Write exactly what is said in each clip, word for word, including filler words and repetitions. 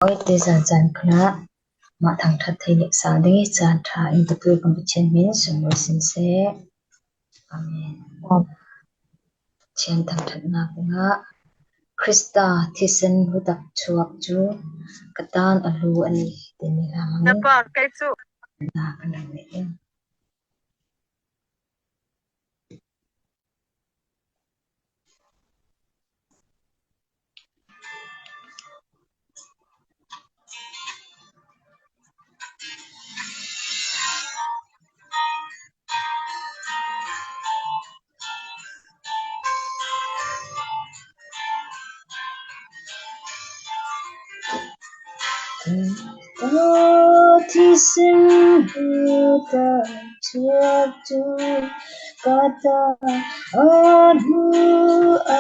Oi, te zan zan khna, mah thangthat thei leh sa ding i caan ṭha in Pathian kan Pathian min sung lo sin seh. Amen. Pathian thangṭhatnak dingah Krista thisen hlutak chuak cu ka tan a hlu a ni timi hna hmang in. Na pa kei cu. Na kan rak leh ding. Ka thisen hlutak chuak cu ka tan a hlu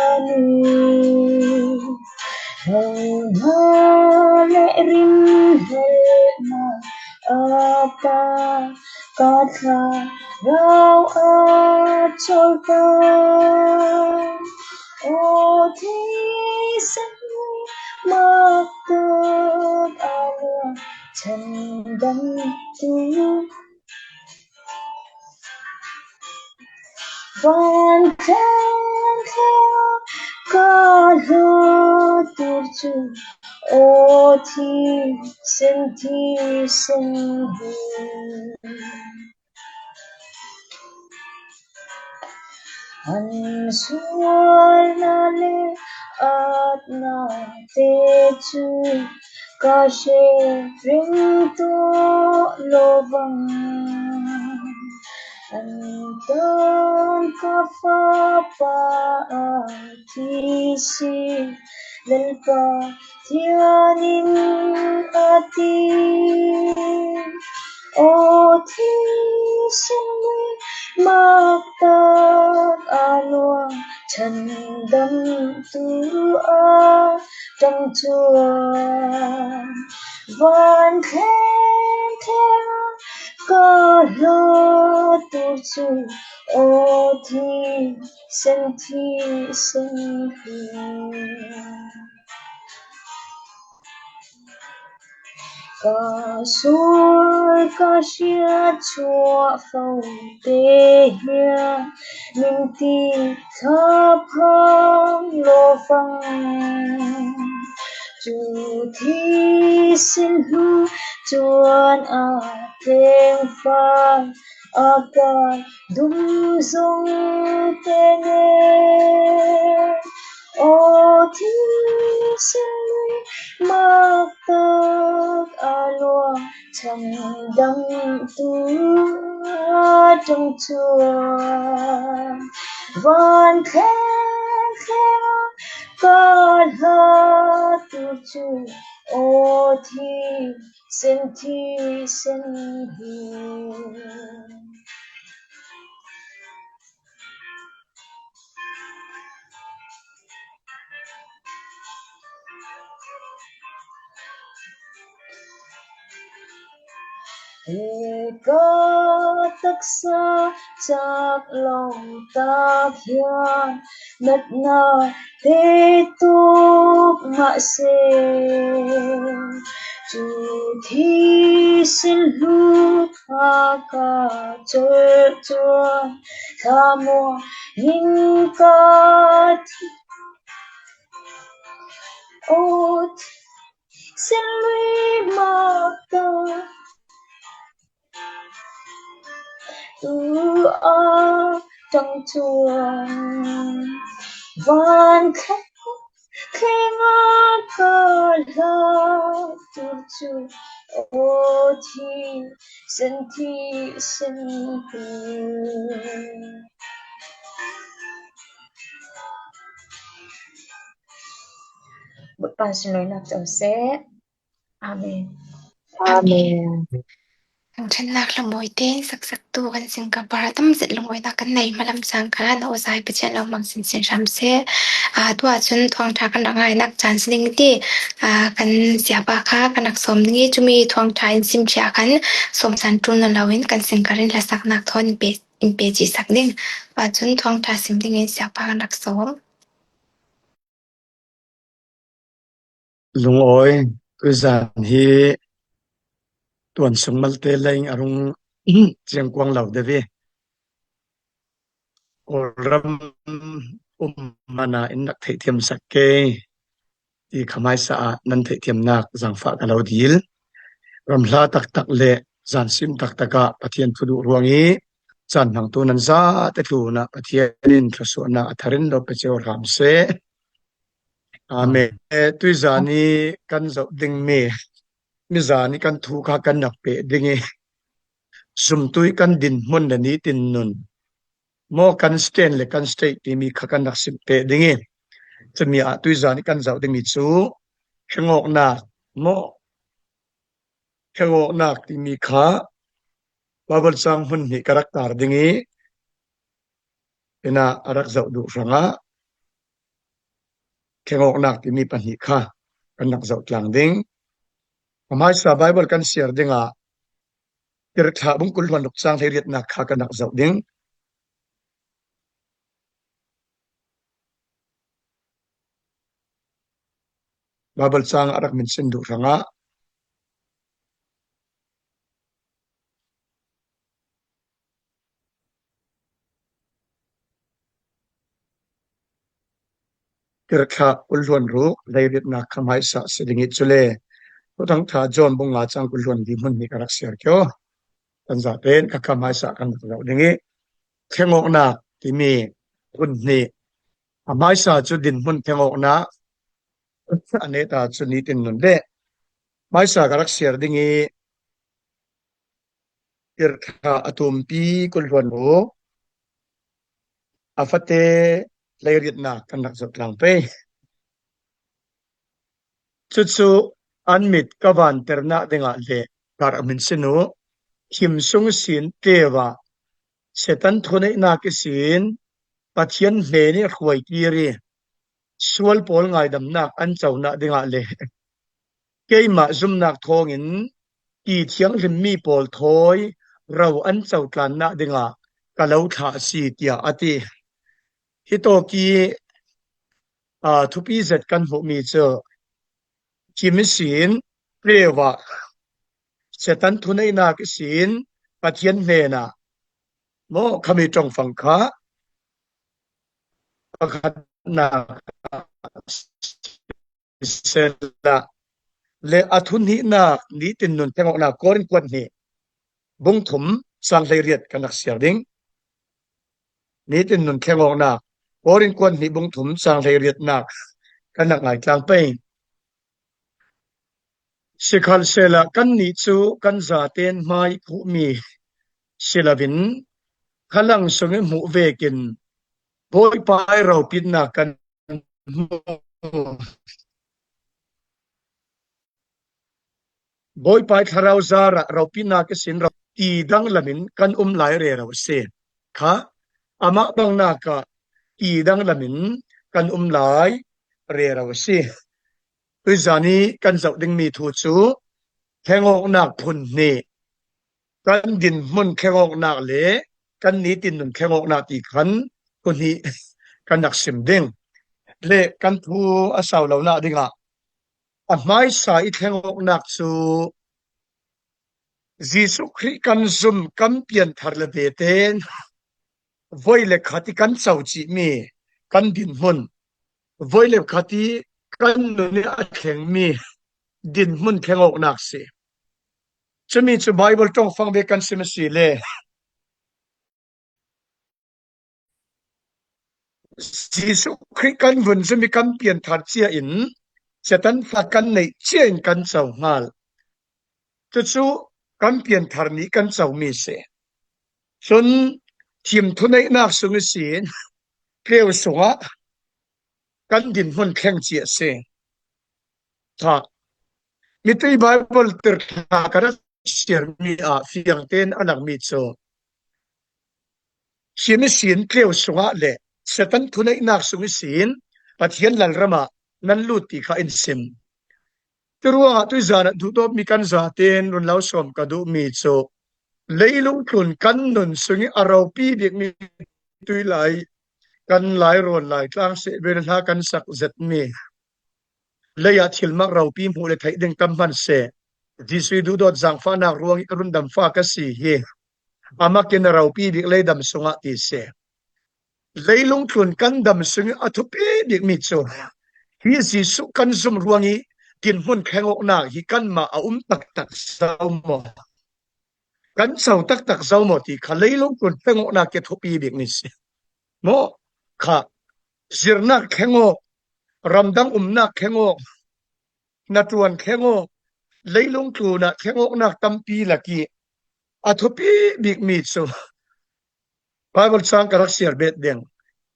a ni. Hona le rim hlelhnak a ta ka thlarau a colh ta. Aw thisen mak tak a luang chan dam tu. Van thleng thleng ka hla tur cu aw thisen thisen hi. An sualnak le atnak te cu ka hre ring tuah lo vang. An tan ka fapa a thi si Lalpa Pathian in a ti. Aw thisen mak tak a luang chan dam tu a ṭang cuang. Van thleng thleng ka hla tur cu aw thisen thisen hi. Ka sual ka hriat chuah fo te hian min ti thlaphang lo vang. Cu thisen hlu cuan a tlengfai a ka dum zong te nen. Aw thisen mak tak a luang chan dam tu a ṭang cuang. Van thleng thleng ka hla tur cu aw thisen thisen hi. He ka taksa cak lo tak hian natna te tuk mah se, cu thisen hlu kha ka colh cuang. Thlamuang in ka thi. Aw thisen lui mak tak tu a ṭang cuang. Van thleng thleng a ka hla tur cu aw thisen thisen hi. Bawipa sunlawinak co seh. Amen. Amen. Thangṭhatnak hlawm mawi tein saksaktu kan singer pa tam zet lungawinak kan nei hmalam cang kha na awzai Pathian lo mang sinsin hram seh. Aa, tuah cun thuangṭha kan rak ngainak caan si ding ti, aa, kan siapa kha kan rak sawm ding i cumi thuangṭha in sim ṭhia khan sawm san ṭul na lo in kan singer in hlasaknak thawn in pe, in pe cih sak ding. Tuah cun thuangṭha sim ding in siapa kan rak sawm. Lungawi, Tuizan hi tuan sung malte leng a rung ciang kuang lo deuh hi. Kawlram um mana in nak theihthiam sak kei ti kha hmaisa ah nan theihthiamnak zangfah ka lo dil. Ramhla taktak le zansim taktak ah Pathian thu duh ruang i caan hmangtu nan zate tlunah Pathian in thluasuahnak a tharin lo pe cio hram seh. Amen. Eh, tuizan i kan zoh dingmi, mizan i kan thu kha kan nak peh ding i, zumtu i kan dinhmun le nitin nun maw, kan stand le kan state timi kha kan nak sim peh ding i, cumi ah tuizan i kan zoh dingmi cu khenawknak maw, khenawknak timi kha Bible cang hmun hnih ka rak tar ding i, ina a rak zoh duh hrangah khenawknak timi pahnih kha kan nak zoh tlang ding. A hmaisa Bible kan siar dingah Tirhthlah bung kul hluan ruk cang hleiriatnak kha kan nak zoh ding. Bible cang a rak min sin duh hrangah Tirhthlah kul hluan ruk hleiriatnak kha hmaisa si ding i, cule Thuthang ṭha John bung nga cang kul hluan li hmun hnih ka rak siar kio. Kan zaten kha kha hmaisa kan rak zoh ding i, khenawknak timi hmun hnih, a hmaisa cu dinhmun khenawknak, a neta cu nitin nun le hmaisa ka rak siar ding i, Tirhthlah a tumpi kul hluan ruk a fate hleiriatnak kan rak zoh tlang pei. Cucu an mit ka vanternak dingah le kar a min sin uh, him sung sin tleu ah Satan thuneihnak ihsin Pathian hnen i hruai kir i sual pawl ngaidamnak an conak dingah le keimah zumnak thawngin ti thianghlimmi pawl thawi ro an cotlannak dingah ka lo thlah a si, tiah a ti. Hitawk i, aa, thupi zet kan hmuhmi cu him ihsin tleu ah Satan thuneihnak ihsin Pathian hnenah maw, khami ṭongfang kha pakhatnak sisela le a thuhnihnak nitin nun khenawknak Korin kuat hnih bung thum cang hleiriat kan rak siar ding. Nitin nun khenawknak Korin kuat hnih bung thum cang hleiriatnak kan rak ngai tlang pei. Sikhalsehla kannih cu kan zaten hmai khuhmi si loin khalang sung i hmuh vekin Bawipa i ropitnak kan hmu. Bawipa i thlarau zarah ropitnak ihsin ro ti danglam in kan um lai rero a si. Kha amah bangnak ah ti danglam in kan um lai rero a si. Tuizan i kan zoh dingmi thu cu khenawknak phun hnih, kan dinhmun khenawknak le kan nitin nun khenawknak ti khan phun hnih kan rak sim ding. Le kan thu a sau lonak dingah a hmaisa i khenawknak cu Jesuh Khrih kan zum, kan pianthar le vete voi le khat i kan co cihmi kan dinhmun, voi le khat i kan nun i a thlengmi dinhmun khenawknak si. Cumi cu Bible ṭongfang ve kan sim a si le Jesuh Khrih kan vun zum i kan pianthar cia in Satan hla kan neih cia in kan co hngal. Cucu kan pianthar nih kan comi si. Cun him thuneihnak sung ihsin tleu sungah kan dinhmun thleng cia si. Tha, mitui Bible tirhthlah ka rak siarmi ah fiang tein a langmi cu him ihsin tleu sungah le Satan thuneihnak sung ihsin Pathian lalram ah nan lut ti kha in sim. Curuangah tuizan ah duhdawtmi kan zaten run lo sawm ka duhmi cu leilung tlun kan nun sung i a ropi bikmi tuilai kan Lairawn Laitlang seh ve hla kan sak zetmi Leiah thilmak ropi hmuh le theih ding tam hman seh. Jesuh i duhdawt zangfahnak ruangih a rundam fa ka si hi. Amah kin a ropi bik leidam sungah ti seh. Leilung tlun kan dam sungih a thupi bikmi cu hi Jesuh kan zumh ruangih dinhmun thlengawknak hi kanmah a um taktak zo maw? Kan co taktak zo maw ti kha leilung tlun thlengawknak ke thupi bikmi si. Maw kha zirnak thlengawk, ramdang umnak thlengawk, hnaṭuan thlengawk, leilung tlunah thlengawknak tampi lakih a thupi bikmi cu Bible cang ka rak siar bet ding.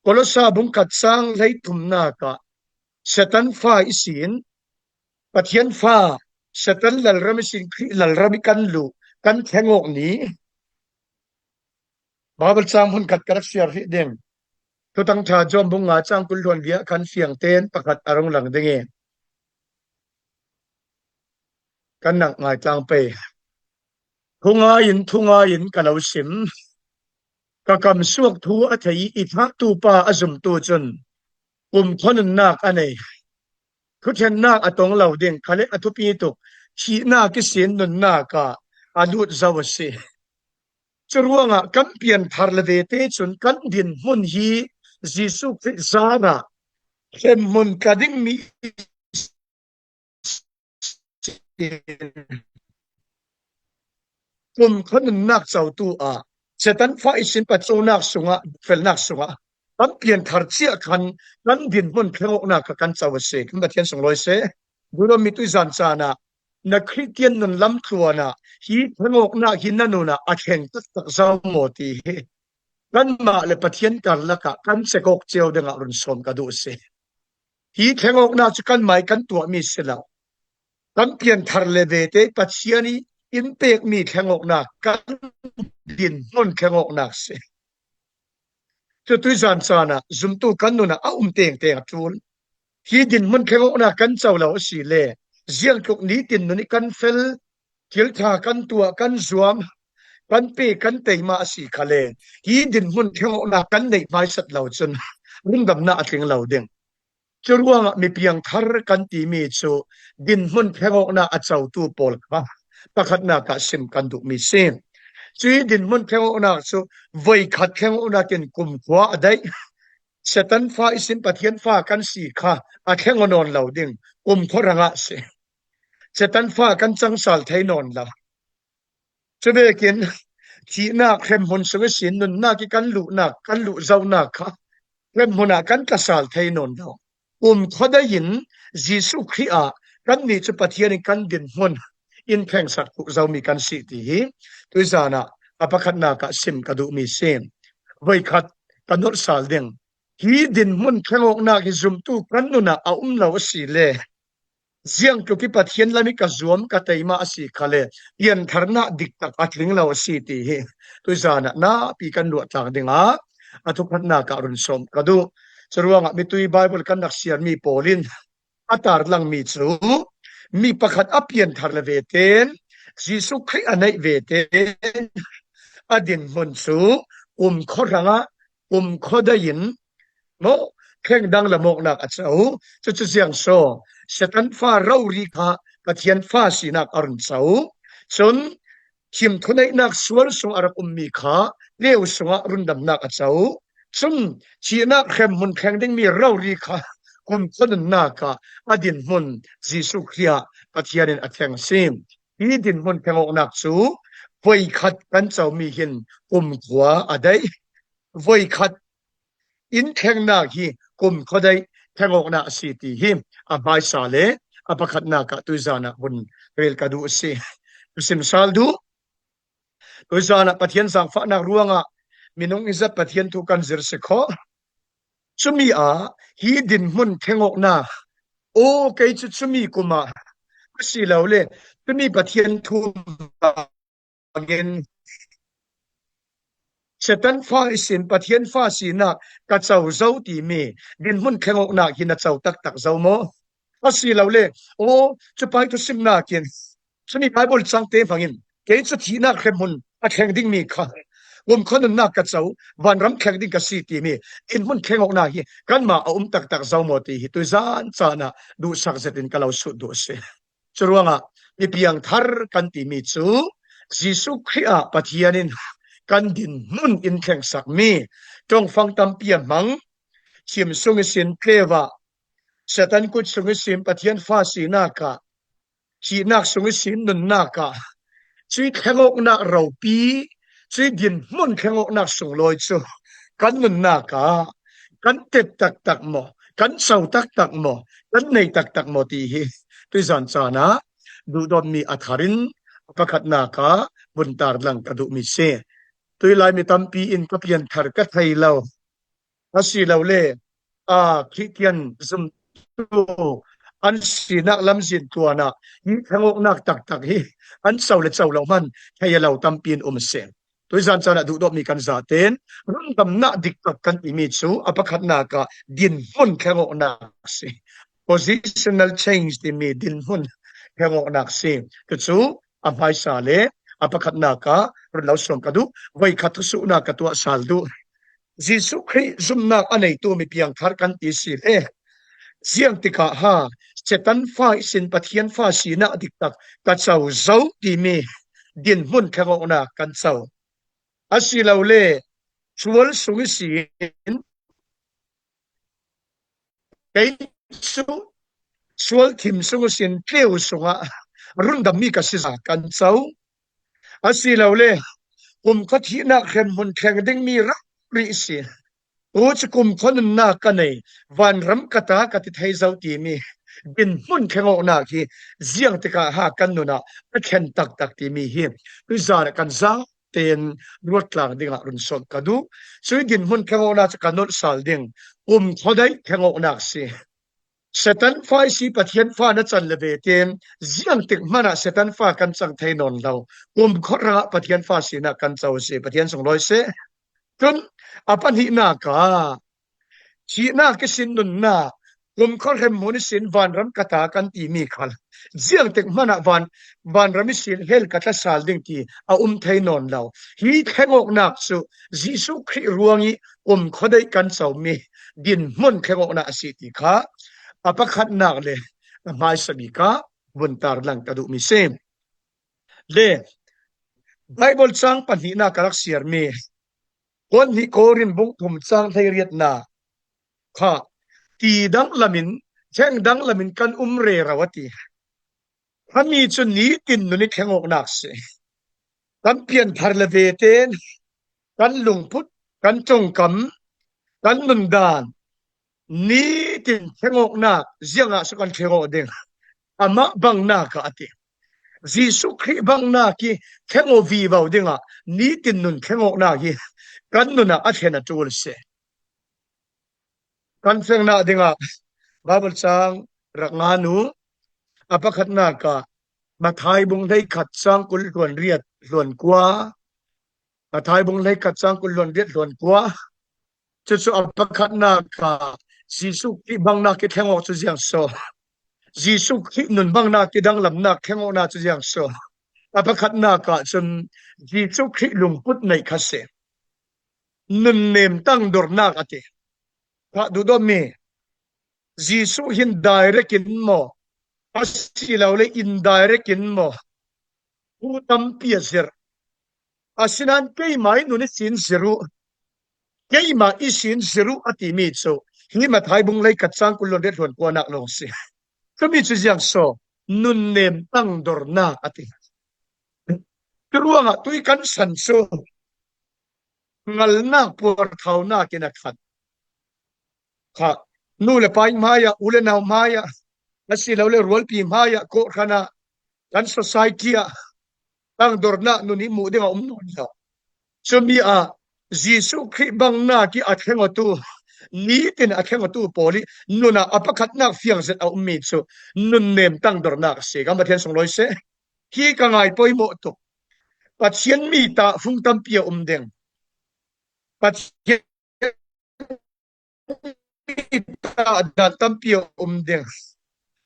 Kolosa bungkhat cang hleithumnak ah Satan fa ihsin Pathian fa, Satan lalram ihsin Khrih lalram i kan luh, kan thlengawk ni. Bible cang hmunkhat ka rak siar hrih ding. Thutang ṭha John bung nga cang kul hluan bia khan fiang tein pakhat a rung lang ding i kan nak ngai tlang pei. Thungai in, thungai in ka lo sim. Ka kam suak thu a thei i thahtu pa a zumtu cun kumkhua nunnak a nei. Thuṭhennak a tong lo ding, khale a thupi tuk, thihnak ihsin nunnak ah a lut zo a si. Curuangah kan pianthar le vete cun kan dinhmun hi Jesuh Khrih zarah hremhmun tla dingmi kumkhua nunnak cotu ah Satan fa ihsin patsonak sungah, felnak sungah kan pianthar ciah khan kan dinhmun thlengawknak kha kan co a si. Kan Pathian sunglawi seh. Duhdaw mi tuizan caan ah na Khristian nun lamtluan ah hi thlengawknak hi na nun ah a thleng taktak zo maw ti hi kanmah le Pathian karlak ah kan cek awk cio dingah run sawm ka duh a si. Hi thlengawknak cu kanmah i kan tuahmi si lo. Kan pianthar le vete Pathian i in pekmi thlengawknak kan dinhmun thlengawknak si. Cu tuizan caan ah zumtu kan nun ah a um tengteng a ṭul. Hi dinhmun thlengawknak kan co lo a si le ziangtluk nitin nun i kan fel, thil ṭha kan tuah, kan zuam, kan pe, kan teima a si khale hi dinhmun thlengawknak kan neih hmaisat lo cun rundamnak a tling lo ding. Curuangah mi piangthar kan timi cu dinhmun thlengawknak a cotu pawl kha pakhatnak ah sim kan duhmi si. Cuih dinhmun thlengawknak cu voikhat thlengawknak in kumkhua a daih. Satan fa ihsin Pathian fa kan si kha a thleng aw nawn lo ding, kumkhua hrangah si. Satan fa kan cang sal thei nawn lo. Cuvekin thihnak hremhmun sung ihsin nunnak i kan luhnak, kan luh zohnak kha hremhmun ah kan tlasal thei nawn lo. Kumkhua daih in Jesuh Khrih ah kannih cu Pathian in kan dinhmun in thlengsak khuh zomi kan si ti hi tuizan ah a pakhatnak ah sim ka duhmi si. Voikhat ka nolh sal ding. Hi dinhmun thlengawknak hi zumtu kan nun ah a um lo a si le ziangtluk i Pathian lam i ka zuam ka teima a si khale piantharnak diktak a tling lo a si ti hi tuizan ah napi kan luah tlak dingah a thukhatnak ah run sawm ka duh. Curuangah mitui Bible kan rak siarmi pawl in a tarlangmi cu mi pakhat a pianthar le veten Jesuh Khrih a neih veten a dinhmun cu kumkhua hrangah kumkhua daih in maw, thleng danglam awknak a co. Cucu ziang so Satan fa rori kha Pathian fa sinak a run co. Cun thim thuneihnak sual sung a rak ummi kha leu sungah rundamnak a co. Cun thihnak hremhmun thleng dingmi rori kha kumkhua nunnak ah a dinhmun Jesuh Khrih ah Pathian in a thleng a si. Hi dinhmun thlengawknak cu voikhat kan comi hin kumkhua a daih. Voikhat in thlengnak hi kumkhua daih thlengawknak a si ti hi a hmaisa le a pakhatnak ah tuizan ah hun rel ka duh a si. Ka sim sal duh. Tuizan ah Pathian zangfahnak ruangah minung i zat Pathian thu kan zir si khawh. Cumi ah hi dinhmun thlengawknak, aw, kei cu cumi kum ah a si lo le cumi Pathian thu bangin Satan fa ihsin Pathian fa sinak ka co zo timi dinhmun thlengawknak hi na co taktak zo maw? A si lo le, aw, cu pai thusimnak in cumi Bible cangte hmangin kei cu thihnak hremhmun a thleng dingmi kha kumkhua nunnak ka co, vanram thleng ding ka si timi dinhmun thlengawknak hi kanmah a um taktak zo maw ti hi tuizan caan ah duhsak zetin ka lo sut duh a si. Curuangah mi piangthar kan timi cu Jesuh Khrih ah Pathian in kan dinhmun in thlengsakmi ṭongfang tampi a hmang, thim sung ihsin tleu ah, Satan kut sung ihsin Pathian fa sinak ah, thihnak sung ihsin nunnak ah, cuih thlengawknak ropi, cuih dinhmun thlengawknak sunglawi cu kan nunnak ah kan tep taktak maw, kan co taktak maw, kan nei taktak maw ti hi tuizan caan ah duhdawtmi a thar in a pakhatnak ah vun tarlang ka duhmi si. Tui lai mi tampi in ka pianthar ka thei lo. Asilole, aa, Khristian zumtu an sinak lamzin tuan ah hi thlengawknak taktak hi an co le co lo hman thei a lo tampi in um a si. Tuizan caan ah duhdawtmi kan zaten rundamnak diktak kan timi cu a pakhatnak ah dinhmun thlengawknak a si. Positional change timi dinhmun thlengawknak a si. Cucu a hmaisa le a pakhatnak ah run lo sawm ka duh, voikhat thusuhnak ka tuah sal duh. Jesuh Khrih zumnak a neitu mi piangthar kan ti si le, ziang tikah ha Satan fa ihsin Pathian fa sinak diktak ka co zo timi dinhmun thlengawknak kan co. Asilole, sual sung ihsin, kei cu sual thim sung ihsin tleu sungah rundammi ka si zia kan co. Asilole, kumkhua thihnak hremhmun thleng dingmi rori si. Tu cu kumkhua nunnak ka nei, vanram ka ta ka ti thei zo timi dinhmun thlengawknak hi ziang tikah ha kan nun ah a thlen taktak timi hi tuizan ah kan zaten ruat tlang dingah run sawm ka duh. Cuih dinhmun thlengawknak cu ka nolh sal ding kumkhua daih thlengawknak si. Satan fa ihsi Pathian fa na can le ve tein ziang tik hmanah Satan fa kan cang thei nawn lo. Kumkhua rangah Pathian fa sinak kan co a si, Pathian sunglawi seh. Cun a pahnihnak ah thihnak ihsin nunnak, kumkhua hremhmun ihsin vanram ka ta kan timi khal ziang tik hmanah van, vanram ihsin hell ka tla sal ding ti a um thei nawn lo. Hi thlengawknak cu Jesuh Khrih ruangih kumkhua daih kan comi dinhmun thlengawknak a si ti kha a pakhatnak le a hmaisa bik ah vun tarlang ka duhmi si. Le Baibal cang pahnihnak ka rak siarmi Korin hnih, Korin bung thum cang hleiriatnak kha ti danglamin, thleng danglamin kan um rero a ti. Khami cu nitin nun i thlengawknak si. Kan pianthar le ve tein kan lungput, kan ṭongkam, kan nundan nitin thlengawknak ziangah cu kan thlengawk ding? Amah bangnak ah a ti. Jesuh Khrih bangnak i thlengawk vivo dingah nitin nun thlengawknak hi kan nun ah a thlen a ṭul si. Kan fengnak dingah Baibal cang rak ngan u. A pakhatnak ah Matthai bung hleikhat cang kul hluan riat hluan kua, Matthai bung hleikhat cang kul hluan riat hluan kua. Cucu a pakhatnak ah Jesuh Khrih bangnak i thlengawk cu ziang so? Jesuh Khrih nun bangnak i danglamnak thlengawknak cu ziang so? A pakhatnak ah cun Jesuh Khrih lungput neih kha si. Nunnem tangdornak a ti. Kha duhdawtmi, Jesuh hin direct in maw, asilole indirect in maw, thu tampi a zirh. Asinain keimah i nun ihsin zirh uh, keimah ihsin zirh uh a timi cu hi Matthai bung hleikhat cang kul hluan riat hluan kuanak lawng si. Cumi cu ziang so? Nunnem tangdornak a ti. Curuangah tui kan san cu ngalnak puarthaunak in a khat. Kha nu le pa hmaiah, u le nau hmaiah, asilole rualpi hmaiah, kawhhran ah, kan society ah tangdornak nun i muh dingah um nawn lo. Cumi ah Jesuh Khrih bangnak i a thlengawtu, nitin a thlengawtu pawl i nun ah a pakhatnak fiang zet a ummi cu nunnem tangdornak a si. Kan Pathian sunglawi seh. Hi ka ngai poimawh tuk. Pathian mi tahfung tampi a um ding. Pathian mi tahdan tampi a um ding.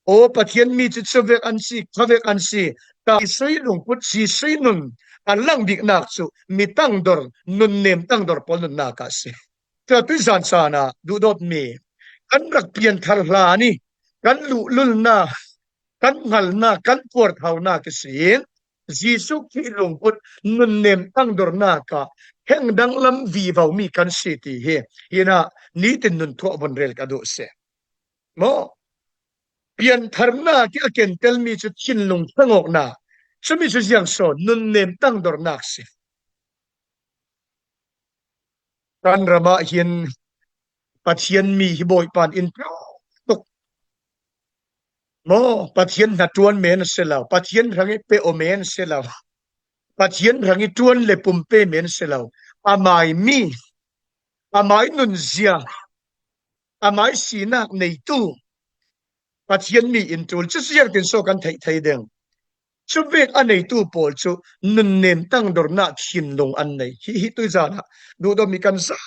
Aw, Pathian mi cu cuvek an si, khavek an si. Jesuh lungput, Jesuh nun a lang biknak cu mi tangdor, nunnem tangdor pawl nunnak ah a si. Cun tuizan caan ah duhdawtmi kan rak pianthar hlan i kan luhlulnak, kan hngalnak, kan puarthaunak ihsin Jesuh Khrih lungput nunnem tangdornak ah thengdang lam vivo mi kan si ti hi. Hinah nitin nun thuah vun rel ka duh si. Maw? Piantharnak i a kentelmi cu thinlung thlengawknak. Cumi cu ziang so nunnem tangdornak si. Kan ram ah hin Pathian mi hi Bawipa in in tuk. Maw, Pathian hnaṭuan men a si lo, Pathian hrang i pe aw men a si lo, Pathian hrang i ṭuan le pumpe men a si lo. Amai mi, amai nunzia, amai sinak neitu Pathian mi in ṭul cu ziangtin so kan theih thei ding. Cuvek a neitu pawl cu nunnem tangdornak thinlung an nei. Hi, hi tuizan ah duhdawtmi kan zat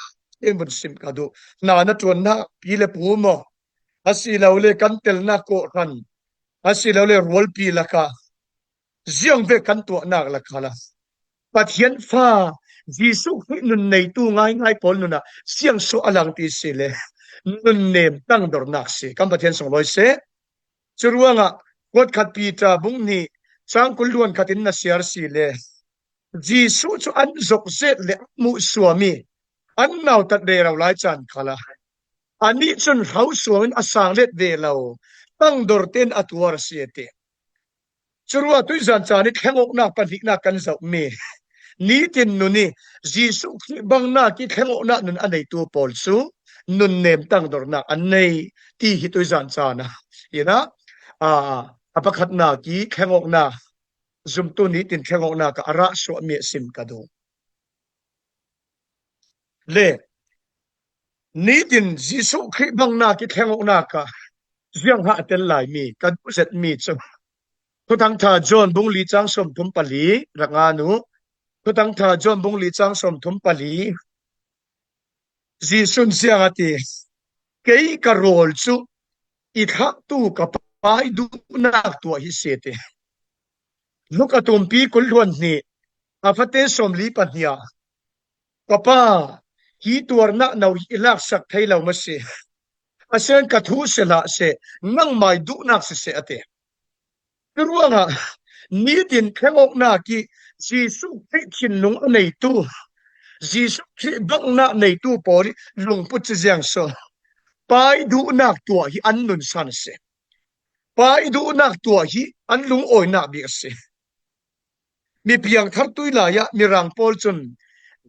in vun sim ka duh. Hna na ṭuannak pi le pu maw, asilole kan telnak kawhhran, asilole rualpi lakah ziangvek kan tuahnak lakah la Pathian fa Jesuh Khrih nun neitu ngaingai pawl nunah siangsuah a langpi si le nunnem tangdornak si. Kan Pathian sunglawi seh. Curuangah kuatkhat Peter bung hnih cang kul luan khat in na siar si le Jesuh cu an zok zet le an muhsuam i an nautat rero lai caan khalah anih cun hrosuang in a sang let ve lo, tangdor tein a tuar a si a ti. Curuah tuizan caan i thlengawknak pahnihnak kan zohmi nitin nun i Jesuh Khrih bangnak i thlengawknak nun a neitu pawl cu nunnem tangdornak an nei ti hi tuizan caan ah, ina, aa, a pakhatnak i thlengawknak zumtu nitin thlengawknak ah a rah suahmi a sim ka duh. Le nitin Jesuh Khrih bangnak i thlengawknak ah ziang hah a tel laimi ka duh zetmi cu Thuthangṭha John bung li cang sawmthum pali rak ngan u. Thuthangṭha John bung li cang sawmthum pali. Jesuh in ziang a ti, kei ka rawl cu i thlahtu ka Pa i duhnak tuah hi si a ti. Luka tumpi kul hluan hnih, a fate sawmli pahnih ah, ka Pa, hi tuarnak no hi i laksak thei lo maw si? Asian ka thu si hlah seh, nangmai duhnak siseh a ti. Curuangah nitin thlengawknak i Jesuh Khrih thinlung a neitu, Jesuh Khrih bangnak neitu pawl i lungput cu ziang so, Pa i duhnak tuah hi an nunsan a si. Pa i duhnak tuah hi an lungawinak bik a si. Mi piangthar tui lai ah Mirang pawl cun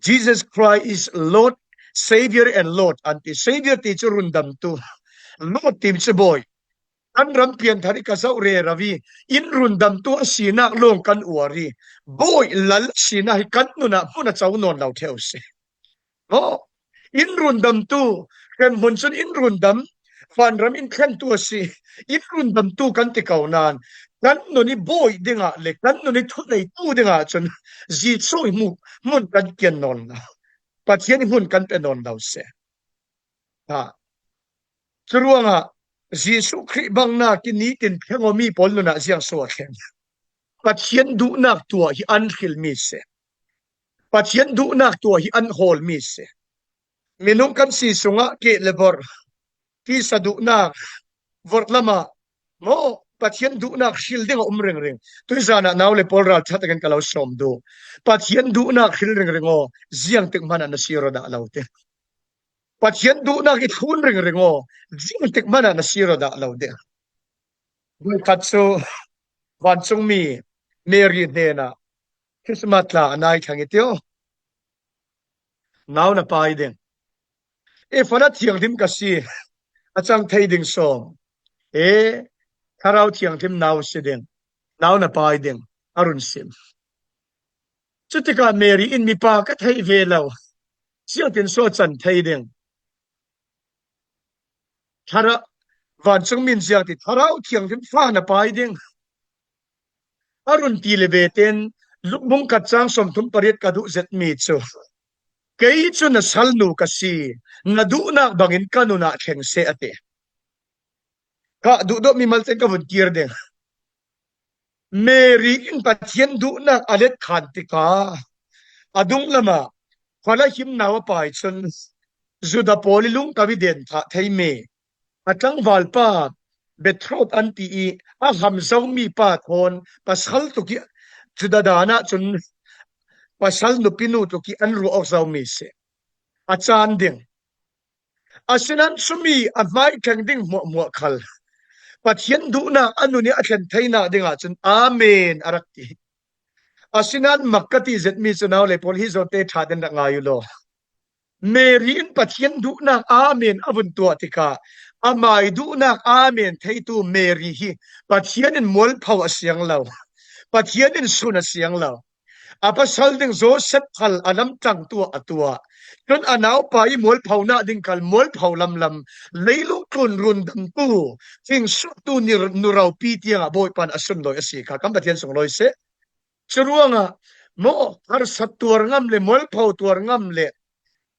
Jesus Christ is Lord, Savior and Lord an ti. Savior ti cu rundamtu, Lord ti cu Bawi. Kan ram pianthar i ka zoh rero i in rundamtu a sinak lawng kan uar i Bawi lal a sinak hi kan nunah hmun a co nawn lo ṭheu si. Aw, in rundamtu, hremhmun cun in rundam, vanram in thlentu a si. In rundamtu kan ti ko nain kan nun i Bawi dingah le kan nun i thuneitu dingah cun Jesuh i hmu, hmun kan kian nawn lo. Pathian i hmun kan pe nawn lo seh. Ha. Curuangah Jesuh Khrih bangnak i nitin thlengawmi pawl nunah ziang so a thleng? Pathian duhnak tuah hi an hrilmi si. Pathian duhnak tuah hi an hawlmi si. Minung kan si sungah keh le vorh, tisa duhnak, vorh lamah maw, Pathian duhnak hril ding a um ringring. Tuizan ah nau le pawl ralṭha takin ka lo sawm duh. Pathian duhnak hril ringring aw, ziangtik hmanah na sir aw dah lo ti. Pathian duhnak i thlun ringring aw, ziangtik hmanah na sir aw dah lo ding. Voikhat cu vancungmi Mary hnenah Christmas tla a nai thlang i tio. Nau na pai ding. E, fana thianghlim ka si, a cang thei ding sawm. E, Thlarau Thianghlim nau si ding. Nau na pai ding. A run sim. Cutikah Mary in mipa ka theih ve lo. Ziangtin so a can thei ding. Thlarau, vancungmi in ziangtin Thlarau Thianghlim fa na pai ding. A run ti le ve tein Luk bung khat cang sawmthum pariat ka duh zetmi cu, kei cu na salnu ka si, na duhnak bangin ka nunah thleng seh a ti. Ka duhdawtmi malte in ka vun kir ding. Mary in Pathian duhnak a let khan tikah a dunglamah khuala him nau a pai cun Judah pawl i lungto i den thah thei mi a tlangvalpa betrothed an ti i a ham zomi pa thawn pasal tuk i Judah dan ahcun pasal nupinu tuk i an ruah awk zomi si a caan ding. Asinain cumi a hmai thleng ding hmuahhmuah khal Pathian duhnak a nun i a thlen theinak dingah cun Amen a rak ti. Asinain mak ka ti zetmi cu nau le pawl hi zawnte ṭha den rak ngai u law. Mary in Pathian duhnak Amen a vun tuah tikah amai duhnak Amen theitu Mary hi Pathian in mualpho a siang lo, Pathian in sun a siang lo. A pasal ding Joseph khal a lamtang tuah a tuah. Cun a naupa i mualphonak ding khal mualpho lamlam, leilung tlun rundamtu, thingsuaktu ni-, nuropi tiangah Bawipa in a sunlawi a si kha. Kan Pathian sunglawi seh. Curuangah maw harsat tuar ngam le mualpho tuar ngam le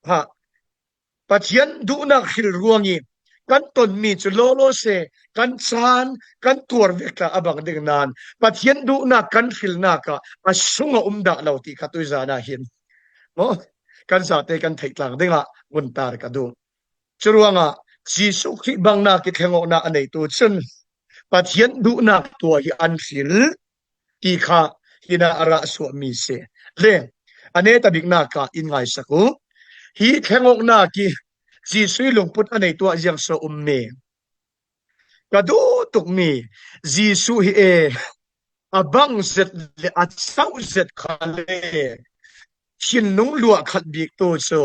ha Pathian duhnak hril ruang i kan tonmi cu lawlaw seh, kan caan, kan tuar vek tla a bang ding nain Pathian duhnak kan hrilnak ah a sung a um dah lo ti kha tuizan ah hin maw kan zate kan theih tlang dingah vun tar ka duh. Curuangah Jesuh Khrih bangnak i thlengawknak a neitu cun Pathian duhnak tua hi an hril ti kha hinah a rah suahmi si. Le a neta biknak ah in ngaisak u. Hi thlengawknak i Jesuh i lungput a neitu ah ziang so ummi? Ka duh tukmi Jesuh hi e, a bang zet le a chauh zet kha le thinlung luah khat bik tu cu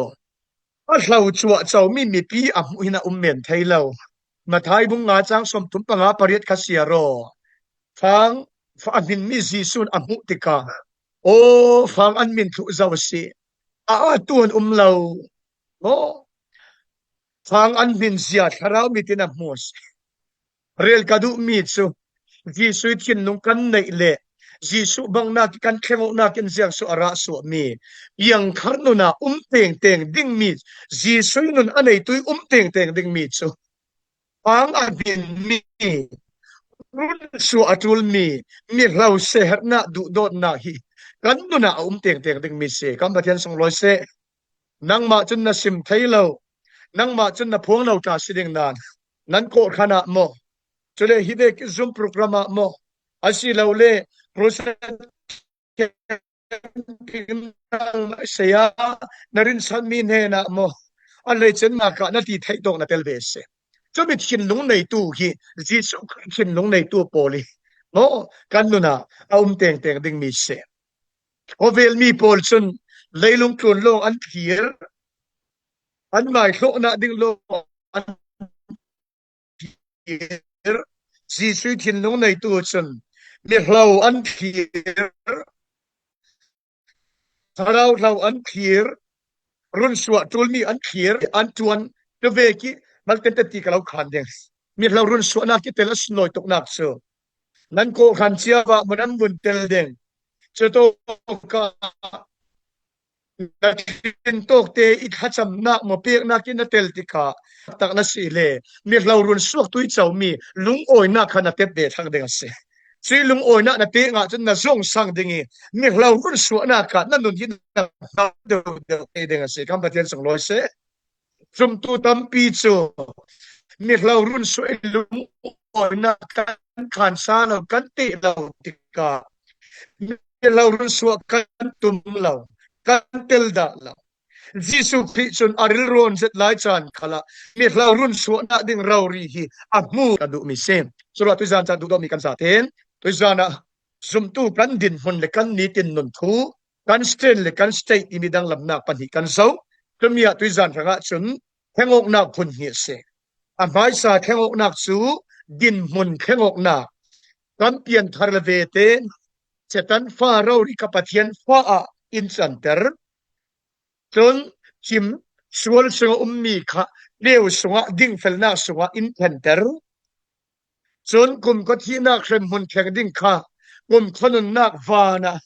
a hlo cuah comi mipi a hmuh hin a um men thei lo. Matthai bung nga cang sawmthum panga pariat kha siar aw. Fang, fa-, a hminmi Jesuh in a hmuh tikah, aw, fang an hmin thluh zo a si. A atu an um lo. Aw, fang an hmin zia thlarau mit in a hmu a si. Rel ka duhmi cu Jesuh i thinlung kan neih le Jesuh bangnak i kan thlengawknak in ziang suah a rah suahmi piangthar nun ah um tengteng dingmi, Jesuh i nun a neitu i um tengteng dingmi cu fang a hminmi, run suah a ṭulmi, mihlo seherhnak duhdawtnak hi kan nun ah a um tengteng dingmi si. Kan Pathian sunglawi seh. Nangmah cun na sim thei lo, nangmah cun na phuang lo ṭha si ding nain nan kawhhran ah maw, cule hi vek Zoom program ah maw, asilole crusade camping saya na rinsanmi hnenah maw, a hleicennak ah na ti theih tawk na tel ve si. Cumi thinlung neitu hi Jesuh Khrih thinlung neitu pawl hi maw kan nun ah a um tengteng dingmi si. Khawvelmi pawl cun leilung tlun lawng an thlir, an maihlawhnak ding lawng an thlir. Jesuh thinlung neitu cun mihlo an thlir, thlarau hlo an thlir, runsuah ṭulmi an thlir, an ṭuan. Cuvek i maltente ti ka lo khan ding. Mihlo runsuahnak i tel a sunlawi tuknak cu nan kawhhran cio ah maw nan vun tel ding. Cutawkah na thlintawkte i thlacamnak maw peknak in na tel tikah taktak na si le mihlo runsuaktu i comi lungawinak kha na tep ve thlang ding a si. Cui lungawinak na pek ngah cun na zong sang ding i mihlo runsuahnak kha na nun hi na hau deuhdeuh thei ding a si. Kan Pathian sunglawi seh. Zumtu tampi cu mihlo runsuah in lungawinak kan khansa lo, kan teh lo tikah mihlo runsuah kan tum lo, kan tel dah lo. Jesuh Khrih cun a rilrawn zet lai caan khalah mihlo runsuahnak ding rori hi a hmu ka duhmi si. Curuah tuizan caan duhdawtmi kan zaten tuizan ah zumtu kan dinhmun le kan nitin nun thu kan stand le kan state timi danglamnak pahnih kan zoh. Cumi ah tuizan hrangah cun thlengawknak phun hnih a si. A hmaisa thlengawknak cu dinhmun thlengawknak, kan pianthar le vete, Satan fa rori kha Pathian fa ah in canter. Cun thim sual sungah ummi kha neu sungah dingfelnak sungah in khanter. Cun kumkhua thihnak hremhmun thleng ding kha kumkhua nunnak van ah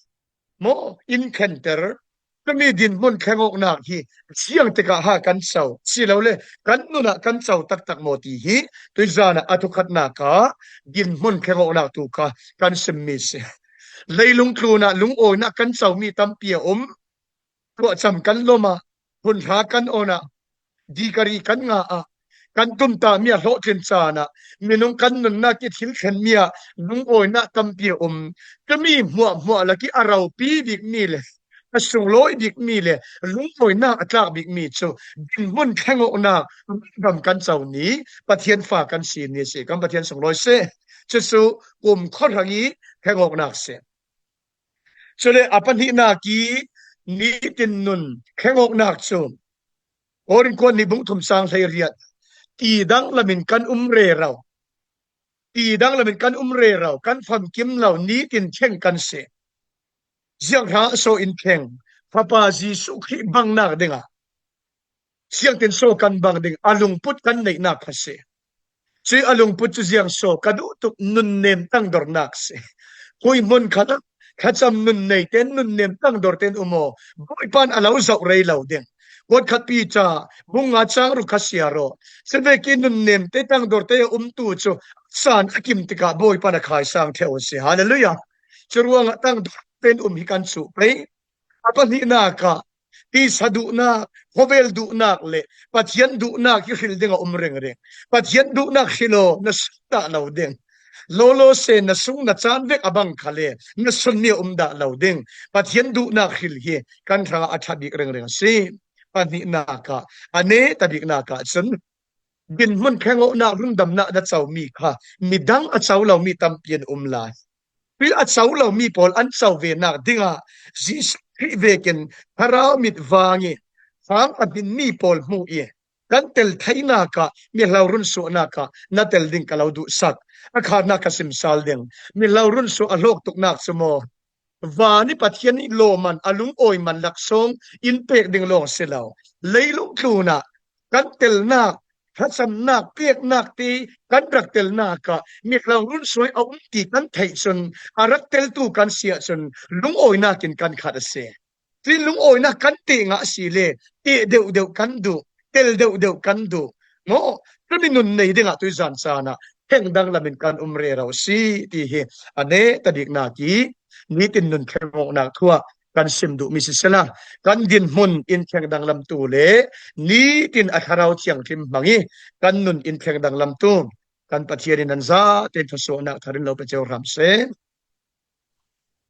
maw in khanter. Tumi dinhmun thlengawknak hi ziang tikah ha kan co, silole kan nunah kan co taktak maw ti hi tuizanah a thukhatnak ah dinhmun thlengawknak tu kha kan simmi si. Leilung tlunah lungawinak kan comi tampi a um. Tuahcam kan lom ah, hunhra kan on ah, dikari kan ngah ah, kan tumtahmi a hlawhtlin caan ah minung kan nunnak ih thil thlenmi ah lungawinak tampi a um. Tumi hmuahhmuah lakih a ropi bikmi le a sunglawi bikmi le lungawinak a tlak bikmi cu dinhmun thlengawknak gam kan co ni, Pathian fa kan si ni si, kan Pathian sunglawi si. Cucu kum khuahrang ih thlengawknak si. Cule a pahnihnak ih nitin nun thlengawknak cu Korin kuat nih bung thum cang hleiriat, ti danglam in kan um rero. Ti danglam in kan um rero, kan famkim lo, nitin thleng kan si. Zianghrang a so in thleng, Fapa Jesuh Khrih bangnak dingah ziangtin so kan bang ding, a lungput kan neihnak kha si. Cuih a lungput cu ziang so ka duh tuk, nunnem tangdornak si. Khui hmun khalah thlacam nun nei ten, nunnem tangdor ten um aw. Bawipa in a lo zoh rei lo ding. Kuat khat Piter bung nga cang ruk kha siar aw. Cuvekin nunnem te tangdor te a umtu cu san a kim tikah Bawipa in a khaisang ṭheh aw si. Hallelujah. Curuangah tangdor ten um hi kan cuh pei. A pahnihnak ah tisa duhnak, khawvel duhnak le Pathian duhnak hi hril ding a um ringring. Pathian duhnak hril aw, na sung dah lo ding. Lawlaw se na sung na caan vek a bang khal le na sunmi a um dah lo ding. Pathian duhnak hril hi kan hrangah a ṭha bik ringring a si. Pahnihnak ah, a neta biknak ah cun dinhmun thlengawknak rundamnak na comi kha midang a co lomi tampi an um lai. Cuih a co lomi pawl an co venak dingah Jesuh Khrih vekin thlarau mit vang ih hang a dinmi pawl hmuh ih kan tel theinak ah mihlo runsuahnak ah na tel ding ka lo duhsak. A khatnak ka sim sal ding. Mihlo runsuah a hlawk tuknak cu maw, van ih Pathian ih lawman a lungawi man laksawng in pek ding lawng si lo. Leilung tlunah kan telnak, thlacamnak, peknak te kan rak telnak ah mihlo runsuah a um ti kan theih cun, a rak teltu kan si ahcun lungawinak in kan khat a si. Cuih lungawinak kan teh ngah si le teh deuhdeuh kan duh, tel deuhdeuh kan duh. Maw, tumi nun nei dingah tuizan caan ah thleng danglam in kan um rero si ti hi a neta biknak ih nitin nun thlengawknak thu ah kan sim duhmi sisela, kan dinhmun in thleng danglamtu le nitin a Thlarau Thianghlim hmang ih kan nun in thleng danglamtu kan Pathian in nan zatein thluasuahnak thar in lo pe cio hram seh.